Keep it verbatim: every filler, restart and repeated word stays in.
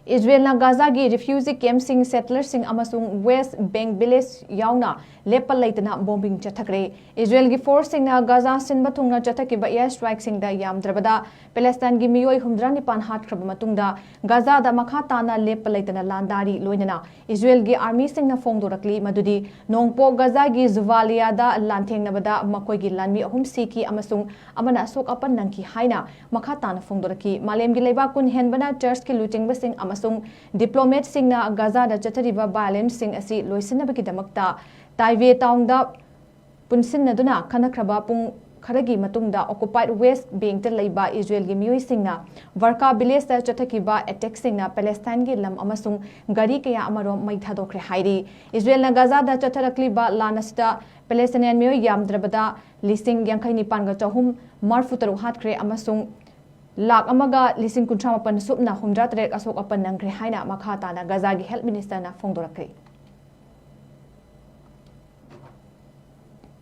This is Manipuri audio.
ꯏꯖꯔꯦꯜꯅ ꯒꯥꯖꯥꯒꯤ ꯔꯤꯐ꯭ꯌꯨꯖꯤ ꯀꯦꯝꯞꯁꯤꯡ, ꯁꯦꯇꯂꯔꯁꯤꯡ ꯑꯃꯁꯨꯡ ꯋꯦꯁ ꯕꯦꯡꯛ ꯚꯤꯂꯦꯖ ꯌꯥꯎꯅ ꯂꯦꯞꯄ ꯂꯩꯇꯅ ꯕꯣꯝꯕꯤꯡ ꯆꯠꯊꯈ꯭ꯔꯦ꯫ ꯏꯖꯔꯦꯜꯒꯤ ꯐꯣꯔꯁꯁꯤꯡꯅ ꯒꯥꯖꯥ ꯁꯤꯟꯕ ꯊꯨꯡꯅ ꯆꯠꯊꯈꯤꯕ ꯑꯦꯌꯔ ꯁ꯭ꯇ꯭ꯔꯥꯏꯛꯁꯤꯡꯗ ꯌꯥꯝꯗ꯭ꯔꯕꯗ ꯄꯦꯂꯦꯁꯇꯥꯏꯟꯒꯤ ꯃꯤꯑꯣꯏ ꯍꯨꯝꯗ꯭ꯔꯥ ꯅꯤꯄꯥꯟ ꯍꯥꯠꯈ꯭ꯔꯕ ꯃꯇꯨꯡꯗ ꯒꯥꯖꯥꯗ ꯃꯈꯥ ꯇꯥꯅ ꯂꯦꯞꯄ ꯂꯩꯇꯅ ꯂꯥꯟꯗꯥꯔꯤ꯫ ꯂꯣꯏꯅꯅ ꯏꯖꯔꯦꯜꯒꯤ ꯑꯥꯔꯃꯤꯁꯤꯡꯅ ꯐꯣꯡꯗꯣꯔꯛꯂꯤ ꯃꯗꯨꯗꯤ ꯅꯣꯡꯄꯣꯛ ꯒꯥꯖꯥꯒꯤ ꯖꯨꯕꯥꯂꯤꯌꯥꯗ ꯂꯥꯟꯊꯦꯡꯅꯕꯗ ꯃꯈꯣꯏꯒꯤ ꯂꯥꯟꯃꯤ ꯑꯍꯨꯝ ꯁꯤꯈꯤ ꯑꯃꯁꯨꯡ ꯑꯃꯅ ꯑꯁꯣꯛ ꯑꯄꯟ ꯅꯪꯈꯤ ꯍꯥꯏꯅ ꯃꯈꯥ ꯇꯥꯅ ꯐꯣꯡꯗꯣꯔꯛꯈꯤ꯫ ꯃꯥꯂꯦꯝꯒꯤ ꯂꯩꯕꯥꯛ ꯀꯨꯟ ꯍꯦꯟꯕꯅ ꯆꯔꯆꯀꯤ ꯂꯨꯆꯤꯡꯕꯁꯤꯡ ꯑꯃꯁꯨꯡ ꯗꯤꯄ꯭ꯂꯣꯃꯦꯠꯁꯤꯡꯅ ꯒꯥꯖꯥꯗ ꯆꯠꯊꯔꯤꯕ ꯚꯥꯏꯑꯣꯂꯦꯟꯁꯁꯤꯡ ꯑꯁꯤ ꯂꯣꯏꯁꯤꯟꯅꯕꯒꯤꯗꯃꯛꯇ ꯇꯥꯏꯕꯦ ꯇꯥꯎꯟꯗ ꯄꯨꯟꯁꯤꯟꯅꯗꯨꯅ ꯈꯟꯅꯈ꯭ꯔꯕ ꯄꯨꯡ ꯈꯔꯒꯤ ꯃꯇꯨꯡꯗ ꯑꯣꯀꯨꯄꯥꯏꯗ ꯋꯦꯁ ꯕꯦꯡꯛꯇ ꯂꯩꯕ ꯏꯖꯔꯦꯜꯒꯤ ꯃꯤꯑꯣꯏꯁꯤꯡꯅ ꯚꯔꯀꯥ ꯚꯤꯂꯦꯖꯇ ꯆꯠꯊꯈꯤꯕ ꯑꯦꯇꯦꯛꯁꯤꯡꯅ ꯄꯦꯂꯦꯁꯇꯥꯏꯟꯒꯤ ꯂꯝ ꯑꯃꯁꯨꯡ ꯒꯥꯔꯤ ꯀꯌꯥ ꯑꯃꯔꯣꯝ ꯃꯩ ꯊꯥꯗꯣꯛꯈ꯭ꯔꯦ ꯍꯥꯏꯔꯤ꯫ ꯏꯖꯔꯦꯜꯅ ꯒꯥꯖꯥꯗ ꯆꯠꯊꯔꯛꯂꯤꯕ ꯂꯥꯟ ꯑꯁꯤꯗ ꯄꯦꯂꯦꯁꯇꯥꯏꯅꯤꯌꯟ ꯃꯤꯑꯣꯏ ꯌꯥꯝꯗ꯭ꯔꯕꯗ ꯂꯤꯁꯤꯡ ꯌꯥꯡꯈꯩ ꯅꯤꯄꯥꯟꯒ ꯆꯍꯨꯝ ꯃꯔꯤꯐꯨ ꯇꯔꯨꯛ ꯍꯥꯠꯈ꯭ꯔꯦ ꯑꯃꯁꯨꯡ ꯂꯥꯈ ꯑꯃꯒ ꯂꯤꯁꯤꯡ ꯀꯨꯟꯊ꯭ꯔꯥ ꯃꯥꯄꯟ ꯁꯨꯞꯅ ꯍꯨꯝꯗ꯭ꯔꯥ ꯇꯔꯦꯠ ꯑꯁꯣꯛ ꯑꯄꯟ ꯅꯪꯈ꯭ꯔꯦ ꯍꯥꯏꯅ ꯃꯈꯥ ꯇꯥꯅ ꯒꯥꯖꯥꯒꯤ ꯍꯦꯜꯊ ꯃꯤꯅꯤꯁꯇꯔꯅ ꯐꯣꯡꯗꯣꯔꯛꯈ꯭ꯔꯦ꯫